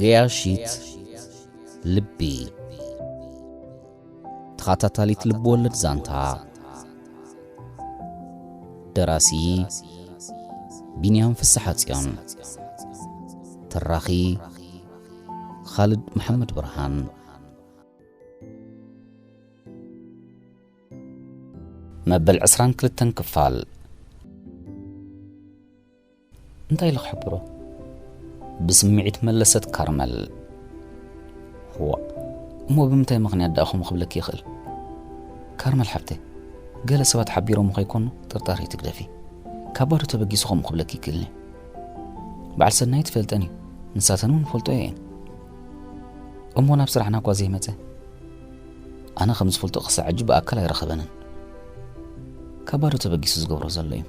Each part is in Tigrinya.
ገያሺት ልቢ። ተኸታታሊት ልብወለድ ዛንታ። ደራሲ ቢንያም ፍስሓጽዮን። ተራኺ ኻልድ መሓመድ ብርሃን። መበል ዕስራን ክልተን ክፋል። እንታይ ኢለ ክሕብሮ? ብስምዒት መለሰት ካርመል። ዋእ፣ እሞ ብምንታይ ምኽንያት ደኣ ከምኡ ክብለኪ ይኽእል? ካርመል ሓብተይ፣ ገለ ሰባት ሓቢሮም ከይኮኑ ጥርጣረ ይትግደፊ። ካብ ባዶ ተበጊሱ ከምኡ ክብለኪ ይክእልኒ። በዓል ሰናይት ይፈልጠን እዩ፣ ንሳተን እውን ይፈልጦ እየን። እሞ ናብ ስራሕና እኳ ዘይመጸ፣ ኣነ ከም ዝፈልጦ ክሳዕ ሕጂ ብኣካል ኣይረኸበንን። ካብ ባዶ ተበጊሱ ዝገብሮ ዘሎ እዩ።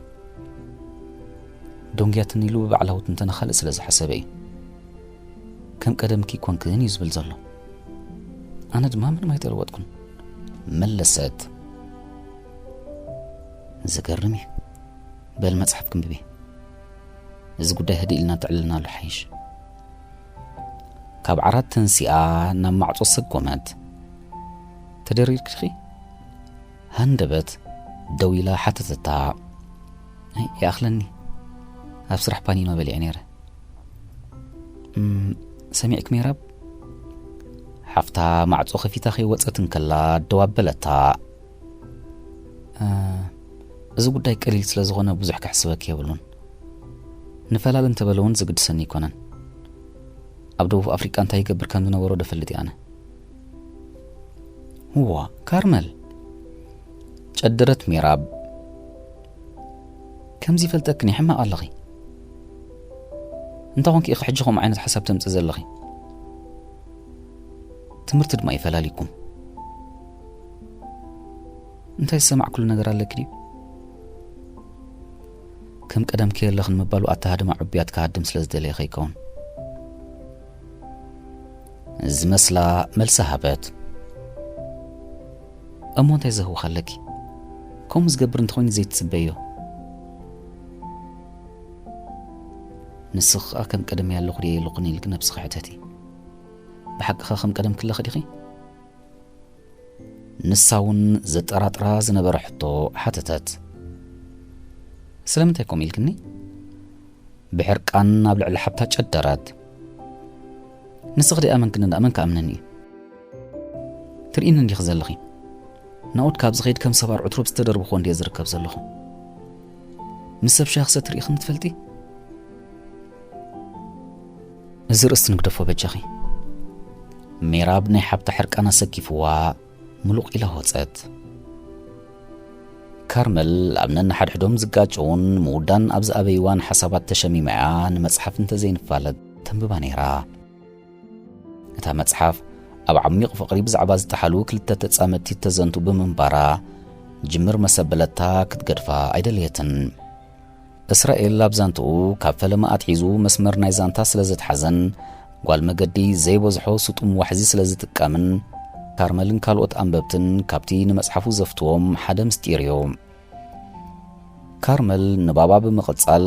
ደንጉያትኒ ኢሉ ብባዕላዊ ትንተና ካልእ ስለ ዝሓሰበ እዩ። ከም ቀደምኪ ኮንክን እዩ ዝብል ዘሎ። ኣነ ድማ ምንም ኣይተለወጥኩን፣ መለሰት። ዝገርም እዩ። በል መጽሓፍ ክንብቢ። እዚ ጉዳይ ህድእ ኢልና እንተዕልልናሉ ሓይሽ። ካብ ዓራት ተንሲኣ ናብ ማዕጾ ሰጎመት። ተደሪርኪ ዲኺ? ሃንደበት ደው ኢላ ሓተተታ። ኣይ፣ ይኣኽለኒ። ኣብ ስራሕ ፓኒኖ በሊዐ ነይረ። እም፣ ሰሚዕክ ሜራብ? ሓፍታ ማዕጾ ከፊታ ከይወጸት እንከላ ደው ኣበለታ። እ፣ እዚ ጉዳይ ቀሊል ስለ ዝኾነ ብዙሕ ከሕስበኪ የብሉን። ንፈላለ እንተበለ እውን ዝግድሰኒ ኣይኮነን። ኣብ ደቡብ ኣፍሪቃ እንታይ ይገብር ከም ዝነበሮ ዶ ፈልጥ ኣነ? እዋ፣ ካርመል! ጨደረት ሜራብ። ከምዚ ይፈልጠክን ሕማቕ ኣለኺ። እንታይ ኮንኪ ኢኺ ሕጂ ከምኡ ዓይነት ሓሳብ ተምጽእ ዘለኺ? ትምህርቲ ድማ ይፈላልይኩም። እንታይ ዝሰማዕኩሉ ነገር ኣለኪ ድዩ? ከም ቀደም ከየለኽን ምባሉ ኣተሃድማ ዕቡያት ክሃድም ስለ ዝደለየ ከይከውን። ዝመስላ መልሲ ሃበት። እሞ እንታይ ዘህውኽ ኣለኪ? ከምኡ ዝገብር እንተኾይኑ ዘይትጽበዮ። ንስኺ ኸኣ ከም ቀደም ያለኹ ድየ የለኹን ኢልኪ ነብስኺ ሕተቲ። ብሓቂ ኸ ከም ቀደም ክለኺ ዲኺ? ንሳ እውን ዘጠራጥራ ዝነበረ ሕቶ ሓተተት። ስለምንታይ ከምኡ ኢልክኒ? ብሕርቃን ናብ ልዕሊ ሓብታ ጨደረት። ንስኺ ደኣ መን ክን-፣ መን ክኣምነኒ እዩ? ትርእይኒ እንዲኺ ዘለኺ። ናኦድ ካብ ዝኸይድ ከም ሰብ ኣርዑት ሩብ ዝተደርብኹ እንድየ ዝርከብ ዘለኹ። ምስ ሰብ ሻሂ ክሰቲ ርኢኽኒ ትፈልጢ? እዚ ርእሲ ንግደፎ በጃኺ። ሜራብ ናይ ሓብታ ሕርቃን ኣሰኪፍዋ ምሉቕ ኢላ ወጸት። ካርመል ኣብ ነንሓድሕዶም ዝጋጨውን ምውዳን ኣብ ዝኣበይዋን ሓሳባት ተሸሚማ እያ ንመጽሓፍ እንተዘይንፋለጥ ተንብባ ነይራ። እታ መጽሓፍ ኣብ ዓሚቕ ፍቕሪ ብዛዕባ ዝጠሓሉ ክልተ ተጻመድቲ እተዘንቱ ብምንባራ፣ ጅምር መሰበለታ ክትገድፋ ኣይደለየትን። እስራኤል ኣብ ዛንትኡ ካብ ፈለማ ኣትሒዙ መስመር ናይ ዛንታ ስለ ዘትሓዘን፣ ጓል መገዲ ዘይበዝሖ ስጡም ዋሕዚ ስለ ዝጥቀምን፣ ካርመልን ካልኦት ኣንበብትን ካብቲ ንመጽሓፉ ዘፍትዎም ሓደ ምስጢር እዩ። ካርመል ንባባ ብምቕጻል፣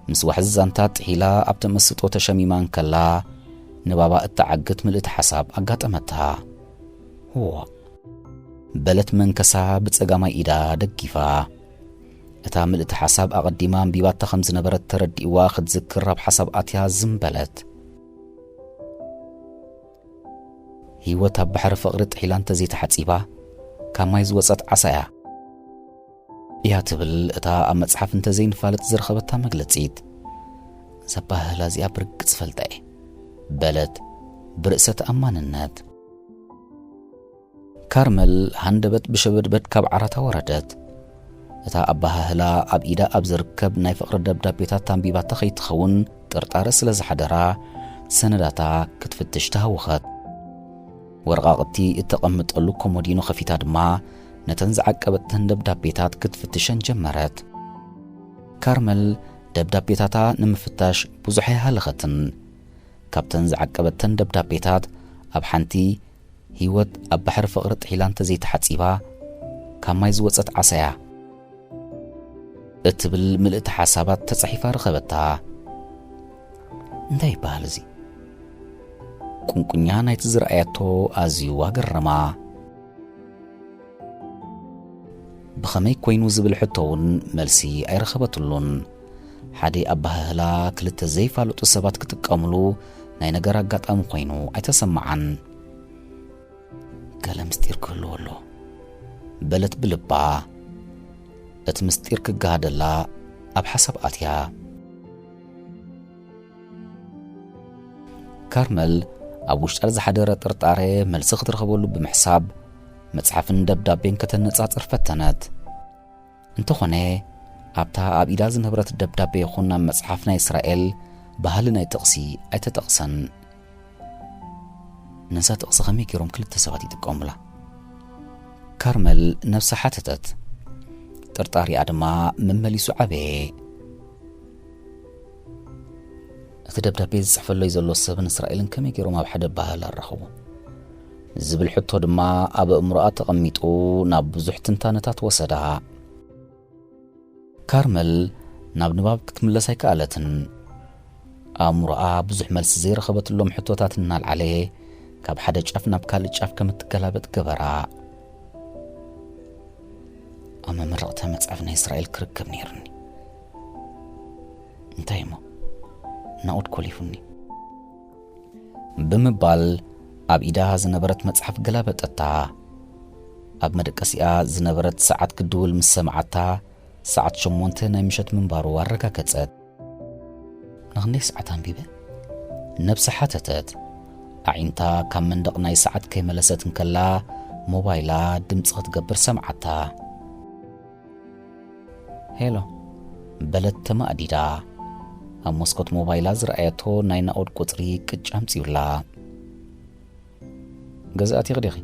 ምስ ዋሕዚ ዛንታ ጥሒላ ኣብ ተመስጦ ተሸሚማ እንከላ፣ ንባባ እተዓግት ምልእቲ ሓሳብ ኣጋጠመታ። "ዋ!" በለት መንከሳ ብጸጋማይ ኢዳ ደጊፋ። እታ ምልእቲ ሓሳብ ኣቐዲማ ኣንቢባታ ከም ዝነበረት ተረዲእዋ ክትዝክር ኣብ ሓሳብ ኣትያ ዝም በለት። ህይወት ኣብ ባሕሪ ፍቕሪ ጥሒላ እንተዘይተሓጺባ፣ ካብ ማይ ዝወጸት ዓሳ እያ። እያ ትብል እታ ኣብ መጽሓፍ እንተዘይንፋለጥ ዝረኸበታ መግለጺት። ዘባህላ እዚኣ ብርግጽ ፈልጣ እየ፣ በለት ብርእሰ ተኣማንነት። ካርመል ሃንደበት ብሸበድበድ ካብ ዓራታ ወረደት። እታ ኣባሃህላ ኣብ ኢዳ ኣብ ዝርከብ ናይ ፍቕሪ ደብዳቤታት ኣንቢባታ ከይትኸውን ጥርጣረ ስለ ዝሓደራ፣ ሰነዳታ ክትፍትሽ ተሃወኸት። ወረቓቕቲ እተቐምጠሉ ኮሞዲኖ ከፊታ ድማ ነተን ዝዓቀበተን ደብዳቤታት ክትፍትሸን ጀመረት። ካርመል ደብዳቤታታ ንምፍታሽ ብዙሕ ኣይሃለኸትን። ካብተን ዝዓቀበተን ደብዳቤታት ኣብ ሓንቲ፣ "ህይወት ኣብ ባሕሪ ፍቕሪ ጥሒላ እንተዘይተሓጺባ፣ ካብ ማይ ዝወጸት ዓሳ እያ" እትብል ምልእቲ ሓሳባት ተጻሒፋ ረኸበታ። እንታይ ይበሃል እዚ? ቁንቁኛ ናይቲ ዝረኣየቶ ኣዝዩ ኣገረማ። ብኸመይ ኮይኑ ዝብል ሕቶ እውን መልሲ ኣይረኸበትሉን። ሓደ ኣባህህላ ክልተ ዘይፋለጡ ሰባት ክጥቀምሉ ናይ ነገር ኣጋጣሚ ኮይኑ ኣይተሰማዓን። "ገለ ምስጢር ክህልዎ ኣሎ" በለት ብልባ። እቲ ምስጢር ክገሃደላ ኣብ ሓሳብ ኣትያ። ካርመል ኣብ ውሽጣ ዝሓደረ ጥርጣረ መልሲ ክትረኽበሉ ብምሕሳብ መጽሓፍን ደብዳቤን ከተነጻጽር ፈተነት። እንተኾነ ኣብታ ኣብ ኢዳ ዝነበረት ደብዳቤ ይኹን ኣብ መጽሓፍ ናይ እስራኤል ባህሊ ናይ ጥቕሲ ኣይተጠቕሰን። ነዛ ጥቕሲ ከመይ ገይሮም ክልተ ሰባት ይጥቀሙላ? ካርመል ነብሳ ሓተተት። ጥርጣሪኣ ድማ መመሊሱ ዓበየ። እቲ ደብዳቤ ዝጽሕፈለይ ዘሎ ሰብን እስራኤልን ከመይ ገይሮም ኣብ ሓደ ባህል ኣራኸቡ? ዝብል ሕቶ ድማ ኣብ ኣእምሮኣ ተቐሚጡ ናብ ብዙሕ ትንታነታት ወሰዳ። ካርመል ናብ ንባብ ክትምለስ ኣይከኣለትን። ኣእምሮኣ ብዙሕ መልሲ ዘይረኸበትሎም ሕቶታት እናልዓለ ካብ ሓደ ጫፍ ናብ ካልእ ጫፍ ከም እትገላበጥ ገበራ። ኣብ መመረቕታ መጽሓፍ ናይ እስራኤል ክርከብ ነይሩኒ። እንታይ እሞ? ናኦድ ኮሊፉኒ። ብምባል ኣብ ኢዳ ዝነበረት መጽሓፍ ገላበጠታ። ኣብ መደቀሲኣ ዝነበረት ሰዓት ክድውል ምስ ሰምዓታ፣ ሰዓት ሸሞንተ ናይ ምሸት ምንባሩ ኣረጋገጸት። "ንኽንደይ ሰዓት ኣንቢበ?" ነብሳ ሓተተት። ኣዒንታ ካብ መንደቕ ናይ ሰዓት ከይመለሰት እንከላ፣ ሞባይላ ድምጺ ክትገብር ሰምዓታ። "ሄሎ" በለት ተማእዲዳ። ኣብ መስኮት ሞባይላ ዝረኣየቶ ናይ ናኦድ ቁጽሪ ቅጭ ኣምጺኡላ። "ገዛ ኣቲኺ ዲኺ?"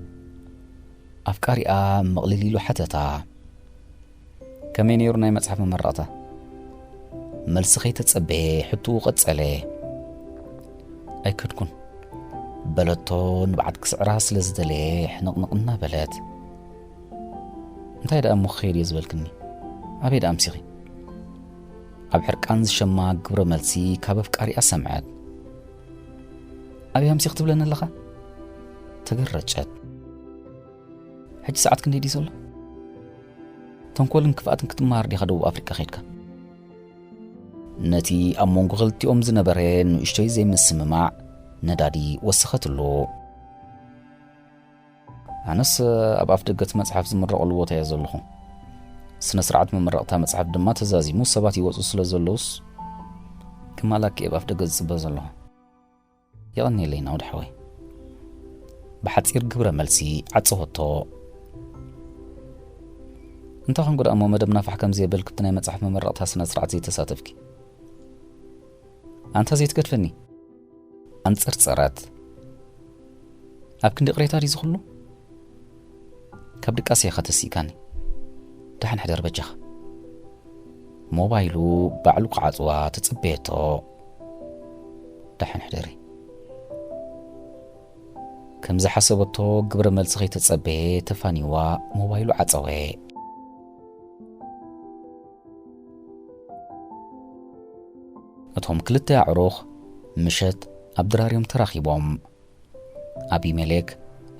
ኣፍቃሪኣ መቕልል ኢሉ ሓተታ። "ከመይ ነይሩ ናይ መጽሓፍ መመረቕታ?" መልሲ ከይተጸበየ ሕቶኡ ቀጸለ። "ኣይከድኩን" በለቶ፣ ንብዓት ክስዕራ ስለ ዝደለየ ሕንቕንቕ እናበለት። "እንታይ ደኣ እሞ ክኸይድ እየ ዝበልክኒ? ኣበይ ደኣ ኣምሲኺ?" ኣብ ሕርቃን ዝሸማ ግብረ መልሲ ካብ ኣፍቃሪኣ ሰምዐት። "ኣበይ ኣምሲኺ ትብለኒ ኣለኻ?" ተገረጨት። "ሕጂ ሰዓት ክንደይ ድዩ ዘሎ? ተንኮልን ክፍኣትን ክትመሃር ዲኻ ደቡብ ኣፍሪቃ ኸይድካ?" ነቲ ኣብ መንጎ ክልቲኦም ዝነበረ ንእሽቶይ ዘይምስምማዕ ነዳዲ ወሰኸትሉ። "ኣነስ ኣብ ኣፍ ደገ እቲ መጽሓፍ ዝምረቐሉ ቦታ እየ ዘለኹ። ስነ ስርዓት መመረቕታ መጽሓፍ ድማ ተዛዚሙ፣ ሰባት ይወጹ ስለ ዘለዉስ፣ ክማል ኣኪ ኣብ ኣፍ ደገ ዝጽበ ዘለኹ። የቐንየለይ ናውድ ሓወይ።" ብሓጺር ግብረ መልሲ ዓጸወቶ። "እንታይ ኾንኩ ደኣ እሞ መደብ ናፋሕ ከም ዘየበልክብቲ ናይ መጽሓፍ መመረቕታ ስነ ስርዓት ዘይተሳተፍኪ? ኣንታ ዘይትገድፈኒ?" ኣንጸርጸረት። "ኣብ ክንዲ ቅሬታ ድዩ ዝኽሉ? ካብ ድቃስ ኢኻ ተሲእካኒ። ደሓን ሕደር በጃኻ።" ሞባይሉ ባዕሉ ክዓጽዋ ተጸበየቶ። "ደሓን ሕደሪ።" ከም ዝሓሰበቶ ግብረ መልሲ ከይተጸበየ ተፋኒዋ ሞባይሉ ዓጸወ። እቶም ክልተ ኣዕሩኽ ምሸት ኣብ ድራርዮም ተራኺቦም። ኣቢሜሌክ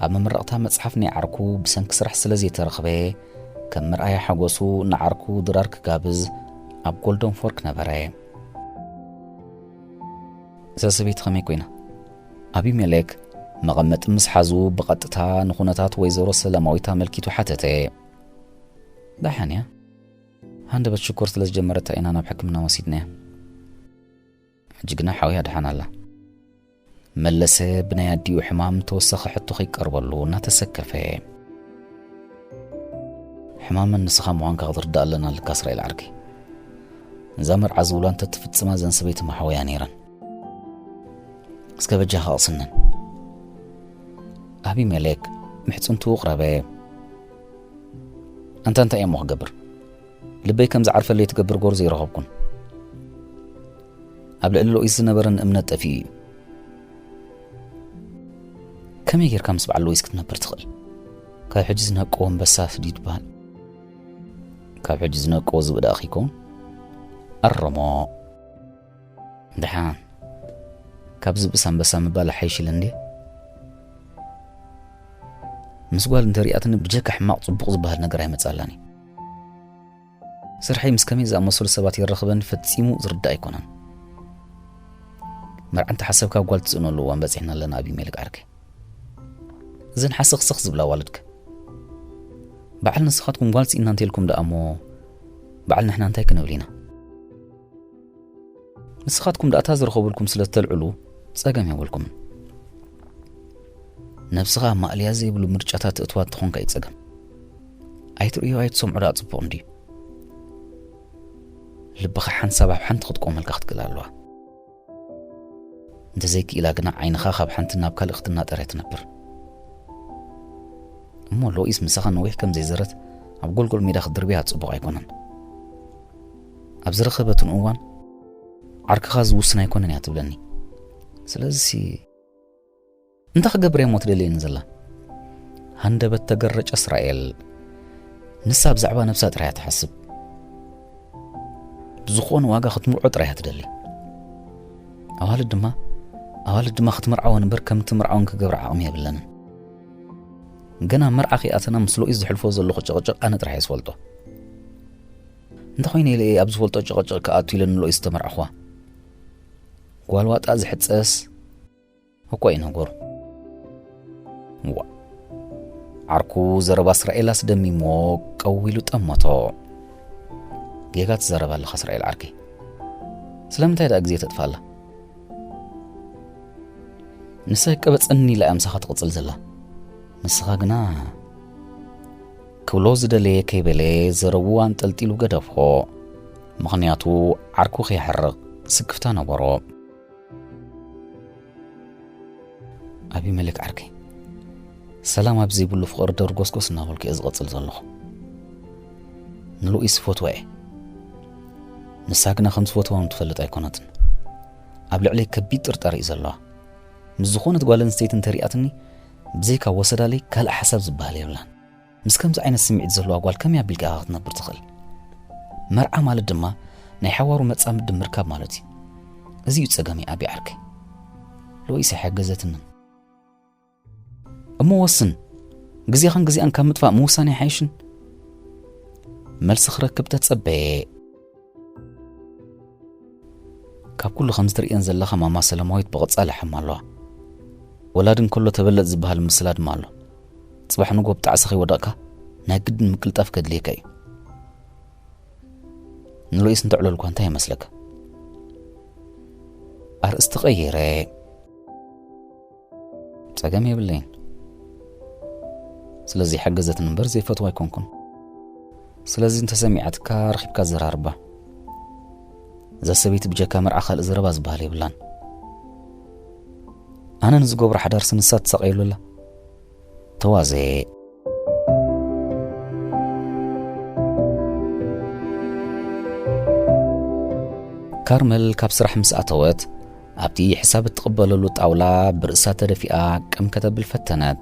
ኣብ መመረቕታ መጽሓፍ ናይ ዓርኩ ብሰንኪ ስራሕ ስለ ዘይተረኽበ፣ ከም መርኣያ ሓጎሱ ንዓርኩ ድራር ክጋብዝ ኣብ ጎልደን ፎርክ ነበረ። "እዛ ሰበይቲ ከመይ ኮይና?" ኣቢሜሌክ መቐመጢ ምስ ሓዙ ብቐጥታ ንኹነታት ወይዘሮ ሰላማዊት ኣመልኪቱ ሓተተ። "ደሓን እያ። ሃንደበት ሽኮር ስለ ዝጀመረታ ኢና ናብ ሕክምና ወሲድናያ። ሕጂ ግና ሓውያ ደሓን ኣላ።" መለሰ ብናይ ኣዲኡ ሕማም ተወሳኺ ሕቶ ከይቀርበሉ እናተሰከፈ። "ሕማመን ንስኻ ምዃንካ ክትርዳእ ኣለና ኣለካ እስራኤል ዓርከይ። እዛ መርዓ ዝብላ እንተትፍጽማ እዘን ሰበይቲ መሓውያ ነይረን። እስከ በጃኻ ኣቕስነን።" ኣቢሜሌክ ምሕጽንትኡ ቕረበ። "ኣንታ እንታይ እየ እሞ ክገብር? ልበይ ከም ዝዓርፈለይ ትገብር ጎርዞ ኣይረኸብኩን። ኣብ ልዕሊ ሎኢስ ዝነበረን እምነት ጠፊኡ እዩ። ከመይ ጌርካ ምስ በዓል ሎኢስ ክትነብር ትኽእል? ካብ ሕጂ ዝነቅዎ ኣንበሳ ስዲ ይበሃል። ካብ ሕጂ ዝነቅዎ ዝብኢ ደኣ ከይከውን?" ኣረሞ። "ደሓን፣ ካብ ዝብእስ ኣንበሳ ምባል ሓይሽ ኢለ እንድየ። ምስ ጓል እንተሪኣትኒ ብጀካ ሕማቕ ጽቡቕ ዝበሃል ነገር ኣይመጻላን እዩ። ስርሐይ ምስ ከመይ ዝኣመሰሉ ሰባት የራኽበኒ ፈጺሙ ዝርዳእ ኣይኮነን። መርዓ እንተሓሰብካ ጓል ትስእነሉ እዋን በጺሕና ኣለና ኣቢሜሌክ ዓርከይ። እዘን ሓሰኽሰኽ ዝብላ ኣዋልድከ በዓል ንስኻትኩም ጓል ስኢና እንተልኩም ደኣ እሞ በዓል ንሕና እንታይ ክንብል ኢና? ንስኻትኩም ደኣ እታ ዝረኸቡልኩም ስለ እተልዕሉ ጸገም የብልኩምን። ነብስኻ ኣብ ማእለያ ዘይብሉ ምርጫታት እትዋ እንተኾንካ እዩ ጸገም። ኣይትርእዮ ኣይትሰምዖ ደኣ ጽቡቕ እንድዩ። ልብኻ ሓንሳብ ኣብ ሓንቲ ክትቆመልካ ክትክእል ኣለዋ። እንተዘይክኢላ ግና ዓይንኻ ካብ ሓንቲ ናብ ካልእ ክትናጠር እያ ትነብር። እሞ ሎኢስ ምሳኻ ነዊሕ ከም ዘይዘረት ኣብ ጎልጎል ሜዳ ክትድርብያ ጽቡቕ ኣይኮነን። ኣብ ዝረኸበትን እዋን ዓርክኻ ዝውስን ኣይኮነን እያ ትብለኒ። ስለዚሲ እንታይ ክገብር እያ እሞ ትደልየኒ ዘላ? ሃንደበት ተገረጨ እስራኤል። ንሳ ብዛዕባ ነብሳ ጥራይ እያ ትሓስብ። ብዝኾነ ዋጋ ክትምርዖ ጥራይ እያ ትደሊ። ኣዋልድ ድማ ኣዋልድ ድማ ክትምርዓወን እምበር ከም ትምርዓወን ክገብራ ዓቕሚ የብለንን። ገና መርዓ ከይኣተና ምስ ሎኢስ ዝሕልፎ ዘለኹ ጭቕጭቕ ኣነ ጥራሕ እየ ዝፈልጦ። እንተኾይነ ኢለ እየ ኣብ ዝፈልጦ ጭቕጭቕ ክኣቱ ኢለ ንሎኢስ ዝተመርዓኹዋ። ጓል ዋጣ ዝሕጸስ እኮ እዩ ነገሩ። ዋ፣ ዓርኩ ዘረባ እስራኤል ኣስደሚሞ ቀው ኢሉ ጠመቶ። ጌጋ ትዛረብ ኣለኻ እስራኤል ዓርከይ። ስለምንታይ ደኣ ግዜ ተጥፋላ? ንሳ ይቀበጸኒ ኢላ እያ ምሳኻ ትቕጽል ዘላ። ንስኻ ግና ክብሎ ዝደለየ ከይበለ ዘረቡ ኣንጠልጢሉ ገደፎ። ምኽንያቱ ዓርኩ ከይሓርቕ ስክፍታ ነበሮ። ኣቢመለክ ዓርከይ፣ ሰላም ኣብ ዘይብሉ ፍቕሪ ደርጎስጎስ እናበልኩ እየ ዝቐጽል ዘለኹ። ንሉኢስ ዝፈትዋ እየ። ንሳ ግና ከም ዝፈትዋ እውን ትፈልጥ ኣይኮነትን። ኣብ ልዕለይ ከቢድ ጥርጣረ እዩ ዘለዋ። ምስ ዝኾነት ጓል ኣንስተይቲ እንተሪኣትኒ፣ ብዘይካ ወሰዳለይ ካልእ ሓሳብ ዝበሃል የብላን። ምስ ከምዚ ዓይነት ስምዒት ዘለዋ ጓል ከመይ ኣቢልካ ኢኻ ክትነብር ትኽእል? መርዓ ማለት ድማ ናይ ሓዋሩ መጻምዲ ምርካብ ማለት እዩ። እዚ እዩ ጸገመይ ኣቢ ዓርከይ። ሎኢስ ኣይሓገዘትንን። እሞ ወስን፣ ግዜኻን ግዜኣን ካብ ምጥፋእ ምውሳን ኣይሓይሽን? መልሲ ክረክብ ተጸበየ። ካብ ኩሉ ከም ዝትርእየን ዘለኻ ማማ ሰለማዊት ብቐጻሊ ሓማ ኣለዋ። ወላዲ እንከሎ ተበለጽ ዝበሃል ምስላ ድማ ኣሎ። ጽባሕ ንጎ ብጣዕሲ ከይወደቕካ ናይ ግድን ምቅልጣፍ ከድልየካ እዩ። ንሎኢስ እንተዕለልኳ እንታይ ይመስለካ? ኣርእስቲ ቀይረ። ጸገም የብለይን። ስለዚ ሓገዘትን እምበር ዘይፈትዋ ኣይኮንኩን። ስለዚ እንተሰሚዓትካ ረኺብካ ዘራርባ። እዛ ሰበይቲ ብጀካ መርዓ ካልእ ዘረባ ዝበሃል የብላን። ኣነ ንዝገብሮ ሓዳርሲ ንሳ ትሳቐየሉ ኣላ። ተዋዘ። ካርመል ካብ ስራሕ ምስ ኣተወት፣ ኣብቲ ሕሳብ እትቕበለሉ ጣውላ ብርእሳ ተደፊኣ ቅም ከተብል ፈተነት።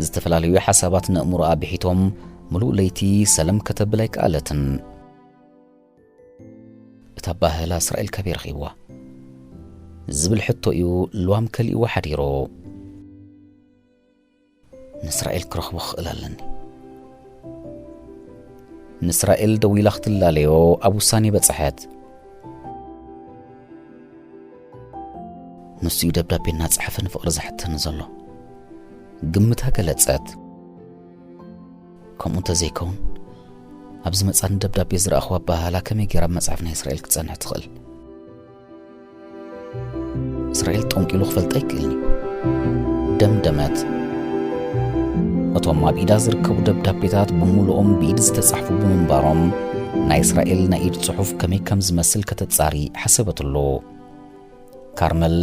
ዝተፈላለዩ ሓሳባት ነእምሮኣ ብሒቶም፣ ምሉእ ለይቲ ሰለም ከተብል ኣይከኣለትን። እታ ኣባህላ እስራኤል ካበይ ረኺብዋ? ዝብል ሕቶ እዩ ልዋም ከሊእዋ ሓዲሩ። ንእስራኤል ክረኽቦ ክኽእል ኣለኒ። ንእስራኤል ደዊላ ክትላለዮ ኣብ ውሳኔ በጽሐት። ንሱ እዩ ደብዳቤ እናጸሓፈ ንፍቕሪ ዝሕተኒ ዘሎ። ግምታ ገለጸት። ከምኡ እንተዘይከውን፣ ኣብዚ መጻኒ ደብዳቤ ዝረኣኹዋ ኣበሃህላ ከመይ ገይራ ኣብ መጽሓፍ ናይ እስራኤል ክትጸንሕ ትኽእል? እስራኤል ጠንቂሉ ክፈልጣ ኣይክእልን እዩ፣ ደምደመት። እቶም ኣብ ኢዳ ዝርከቡ ደብዳቤታት ብምሉኦም ብኢድ ዝተጻሕፉ ብምንባሮም፣ ናይ እስራኤል ናይ ኢድ ጽሑፍ ከመይ ከም ዝመስል ከተጻሪ ሓሰበትሉ። ካርመል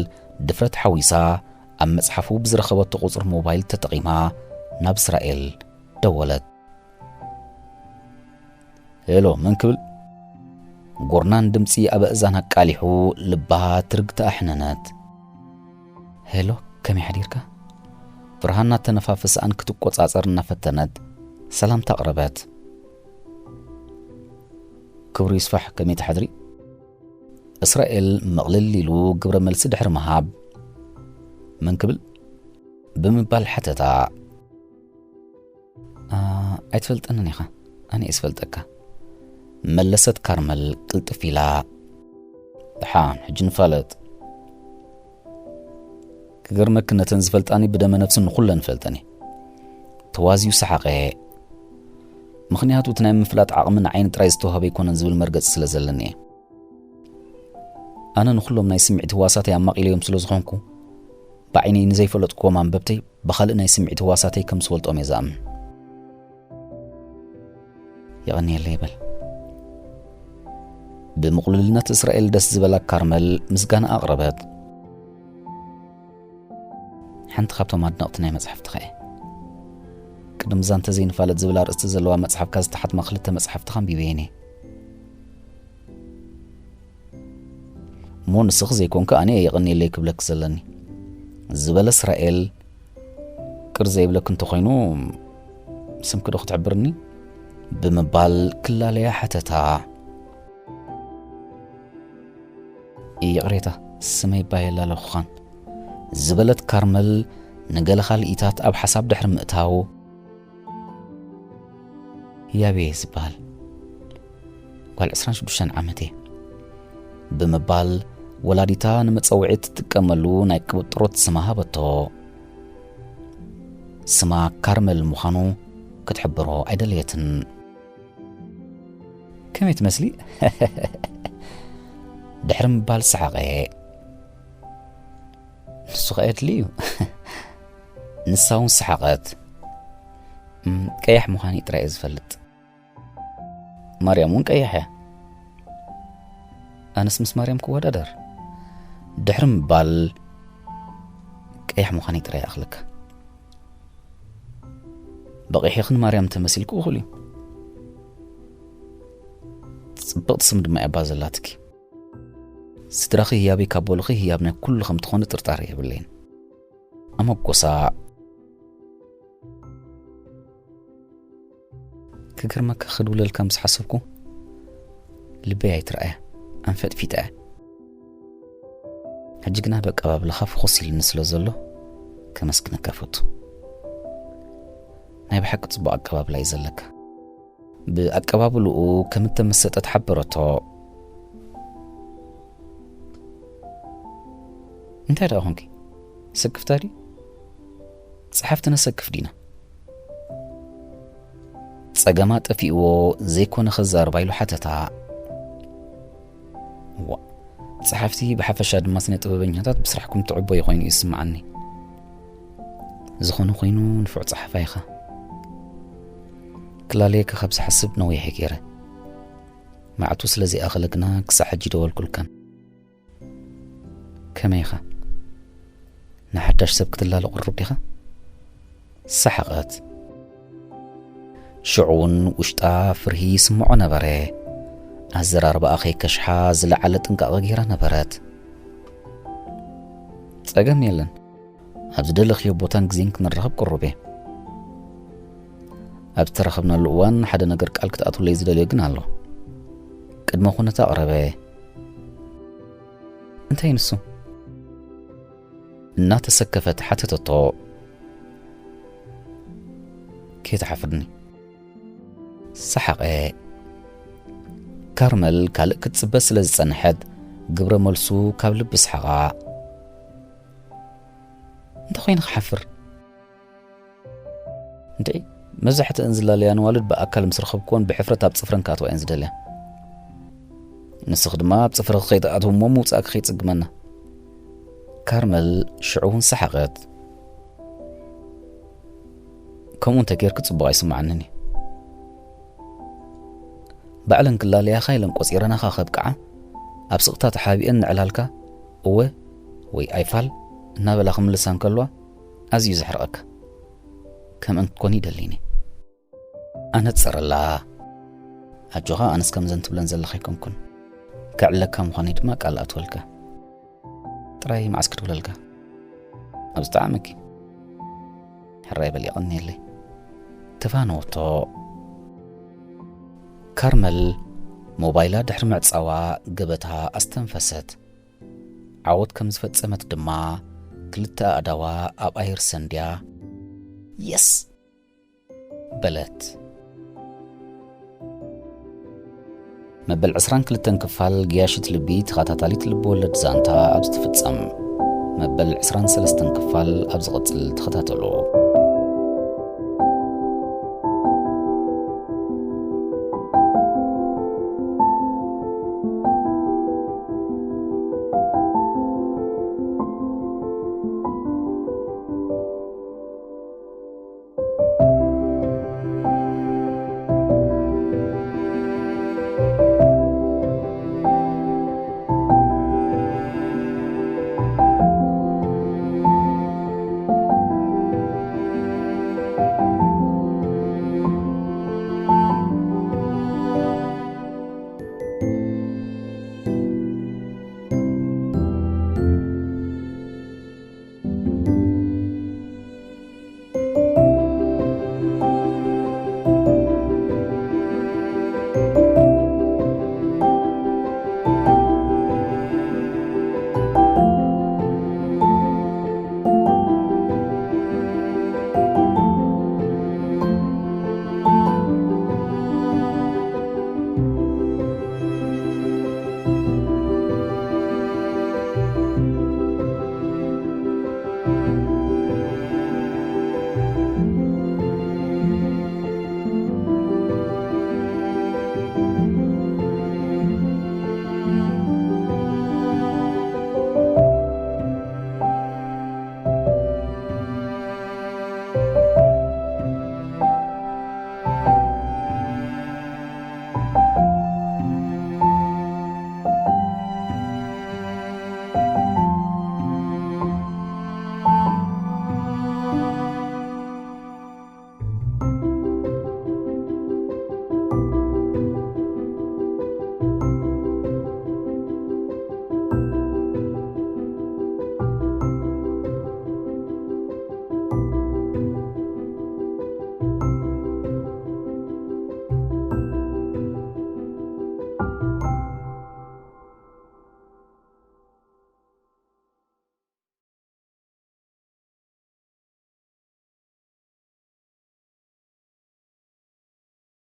ድፍረት ሓዊሳ፣ ኣብ መጽሓፉ ብዝረኸበቶ ቁጽሪ ሞባይል ተጠቒማ ናብ እስራኤል ደወለት። ሄሎ፣ መን ክብል? ጎርናን ድምጺ ኣብ ኣእዛና ኣቃሊሑ ልባ ትርግታ ኣሕነነት። ሄሎ፣ ከመይ ሓዲርካ? ብርሃና ተነፋፍስኣን ክትቆጻጸር እናፈተነት ሰላምታ ኣቕረበት። ክብሩ ይስፋሕ፣ ከመይ ትሓድሪ? እስራኤል መቕልል ኢሉ ግብረ መልሲ ድሕሪ ምሃብ፣ መን ክብል? ብምባል ሓተታ። ኣይትፈልጠንን ኢኻ፣ ኣነ እየ ዝፈልጠካ፣ መለሰት ካርመል ቅልጥፍ ኢላ። ደሓን፣ ሕጂ ንፋለጥ። ክገርመኪ፣ ነተን ዝፈልጣኒ ብደመ ነፍሲ ንኹለን ይፈልጠን እየ። ተዋዝዩ ሰሓቐ። ምኽንያቱ እቲ ናይ ምፍላጥ ዓቕሚ ንዓይኒ ጥራይ ዝተዋህበ ኣይኮነን ዝብል መርገጺ ስለ ዘለኒ እየ። ኣነ ንኹሎም ናይ ስምዒት ህዋሳተይ ኣማቒለዮም ስለ ዝኾንኩ፣ ብዓይነይ ንዘይፈለጥክዎም ኣንበብተይ ብኻልእ ናይ ስምዒት ህዋሳተይ ከም ዝፈልጦም እየ ዝኣምን። የቐንየለይ በል። ብምቕሉልነት እስራኤል ደስ ዝበላ ካርመል ምስጋና ኣቕረበት። ሓንቲ ካብቶም ኣድነቕቲ ናይ መጽሓፍትኻ እየ። ቅድም እዛ እንተዘይንፋለጥ ዝብል ኣርእስቲ ዘለዋ መጽሓፍካ ዝተሓትማ ክልተ መጽሓፍትኻ ኣንቢበየን እየ። እሞ ንስኺ ዘይኮንኪ ኣነ እየ የቐንየለይ ክብለኪ ዘለኒ ዝበለ እስራኤል፣ ቅር ዘይብለኪ እንተኾይኑ ስምኪ ዶ ክትሕብርኒ? ብምባል ክላለያ ሓተታ። ይቕሬታ፣ ስመይ ባየላ ለኹኻን ዝበለት ካርመል ንገለ ካልኢታት ኣብ ሓሳብ ድሕሪ ምእታው፣ ህያብ እየ ዝበሃል። ጓል ዕስራን ሽዱሽተን ዓመት እየ ብምባል ወላዲታ ንመጸውዒ እትጥቀመሉ ናይ ቅብጥሮት ስማ ሃበቶ። ስማ ካርመል ምዃኑ ክትሕብሮ ኣይደለየትን። ከመይ ትመስሊ? ድሕሪ ምባል ሰሓቐ። ንሱ ኸኣ የድሊ እዩ። ንሳ እውን ሰሓቐት። "እም፣ ቀያሕ ምዃነይ ጥራይ እየ ዝፈልጥ። ማርያም እውን ቀያሕ እያ። ኣነስ ምስ ማርያም ክወዳደር?" ድሕሪ ምባል፣ "ቀያሕ ምዃነይ ጥራይ ይኣኽለካ። በቒሕኺ ንማርያም እንተመሲልኪ እኹል እዩ። ጽብቕቲ ስም ድማ እያ እባ ዘላትኪ። ስድራኺ ህያበይ ካብ በሉኺ ህያብ ናይ ኩሉ ከም ትኾኒ ጥርጣረ የብለይን." ኣመጎሳ። ክገርመካ ክድውለልካ ምስ ሓሰብኩ ልበይ ኣይትረኣያ፣ ኣንፈጥፊጠ እያ። ሕጂ ግና ብኣቀባብላኻ ፍኹስ ኢልኒ ስለ ዘሎ ከመስግነካ እፈቱ። ናይ ብሓቂ ጽቡቕ ኣቀባብላ እዩ ዘለካ። ብኣቀባብልኡ ከም እተመሰጠት ሓበረቶ። እንታይ ደኣ ኾንኪ? ስክፍታ ድዩ? ጸሓፍቲ ነሰክፍ ዲና? ጸገማ ጠፊእዎ ዘይኮነ ክዛረባ ኢሉ ሓተታ። ዋ፣ ጸሓፍቲ ብሓፈሻ ድማ ስነ ጥበበኛታት ብስራሕኩም ትዕበዩ ኮይኑ እዩ ዝስምዓኒ። ዝኾነ ኮይኑ ንፉዕ ጸሓፋይ ኢኻ። ክላለየካ ካብ ዝሓስብ ነዊሕ ገይረ። መዓቱ ስለ ዘይኣኸለ ግና ክሳዕ ሕጂ ደወልኩልካን። ከመይ ኢኻ? ንሓዳሽ ሰብ ክትላለ ቅሩብ ዲኻ? ሰሓቐት። ሽዑ እውን ውሽጣ ፍርሂ ይስምዖ ነበረ። ኣዘራርባኣ ከይከሽሓ ዝለዓለ ጥንቃቐ ገይራ ነበረት። ጸገም የለን። ኣብ ዝደለኽዮ ቦታን ግዜን ክንራኸብ ቅሩብ እየ። ኣብ ዝተራኸብናሉ እዋን ሓደ ነገር ቃል ክትኣትውለይ ዝደልዮ ግን ኣሎ። ቅድመ ኩነት ኣቕረበ። እንታይ ንሱ? እናተሰከፈት ሓተተቶ። ከይትሓፍርኒ። ሰሓቐ። ካርመል ካልእ ክትጽበ ስለ ዝጸንሐት፣ ግብረ መልሱ ካብ ልቢ ሰሓቓ። እንተ ኾይኑ ክሓፍር። እንድዒ፣ መብዛሕትአን ዝላለያ ንዋልድ ብኣካል ምስ ረኸብክወን ብሕፍረት ኣብ ጽፍረን ክኣትዋ እየን ዝደልያ። ንስኺ ድማ ኣብ ጽፍርኺ ከይትኣትዊ እሞ ምውጻእኪ ከይጽግመና። ካርመል ሽዑ እውን ሰሓቐት። ከምኡ እንተ ጌርኪ ጽቡቕ ኣይስምዓንን እዩ። ባዕለን ክላለያኻ ኢለን ቆጺረናኻ ከብቅዓ፣ ኣብ ስቕታ ተሓቢአን ንዕላልካ፣ እወ ወይ ኣይፋል እናበላ ክምልሳ እንከልዋ፣ ኣዝዩ ዘሕርቐካ። ከምአን ክትኮኒ ይደሊኒ። ኣነጽረላ። ኣጆኻ፣ ኣነስ ከምዘን ትብለን ዘለኻ ኣይኮንኩን። ከዕለካ ምዃነይ ድማ ቃል ኣትወልካ። ጥራይ መዓስ ክድውለልካ? ኣብ ዝጠዓመኪ። ሕራይ በል፣ የቐንየለይ። ተፋነወቶ። ካርመል ሞባይላ ድሕሪ ምዕጻዋ ገበታ ኣስተንፈሰት። ዓወት ከም ዝፈጸመት ድማ ክልተ ኣእዳዋ ኣብ ኣየር ሰንድያ፣ "የስ!" በለት። መበል ዕስራን ክልተን ክፋል ገያሽት ልቢ ተኸታታሊት ልብወለድ ዛንታ ኣብ ዝትፍጸም መበል ዕስራን ሰለስተን ክፋል ኣብ ዝቕጽል ተኸታተሉ።